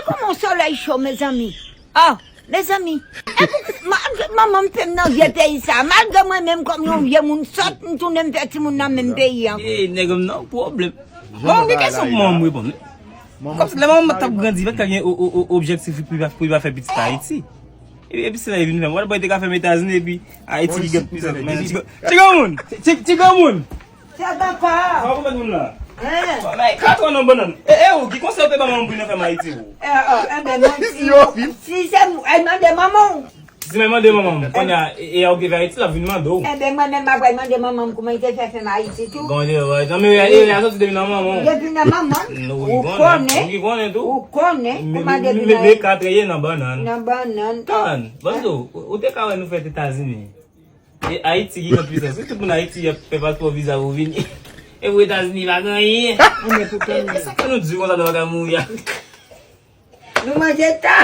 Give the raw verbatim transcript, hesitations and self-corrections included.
Kòman solèy cho, mezanmi? Oh, mezanmi. E pou, malgre manman m fè m nan vye peyi sa, malgre mwen menm kòm yon vye moun sòt, m tounen m fè timoun nan menm peyi an. Ey, nèg m nan pwoblèm. Bon, gen kesyon pou manman m reponn. Kòmsi lè manman m t ap grandi, pa t ka gen o- o- o- objektif pou li pa pou li pa fè pitit Ayiti. Epi, epi se la li vin fè m. Wè, bò, li te ka fè m Etazini, epi Ayiti ki gen plis. Men, ti granmoun! Ti granmoun! Sa papa! Sa w konprann moun la? Hein? Bay katran nan bannann. E, e, ou, ki konsèy ou te ba manman m pou li nan fè m Ayiti, ou? Eh, oh, eh ben, mwen, si, si se, eh, mande manman w. Si mwen mande manman m, kounye a, e, e, ou te fè Ayiti, l ap vin mande w. Eh ben, mwen menm, m ap mande manman m kouman li te fè fè m Ayiti tou. Bon, e, wè, non, men, e, e, a sòti depi nan manman w. Depi nan manman m. Ou konnen. Ou ki konnen tou. Ou konnen, kouman depi nan. Men, men, men, katriyè nan bannann. Nan bannann. Tann, Banzo, ou, ou te ka wè nou fèt Etazini. E Ayiti ki gen pwisans. Si tout moun Ayiti ap fè paspò, viza pou vini. E pou Etazini pa gen anyen. Anben pou konnen. E sa fè nou di konsa nou pa ka mouri a? Nou manje ta.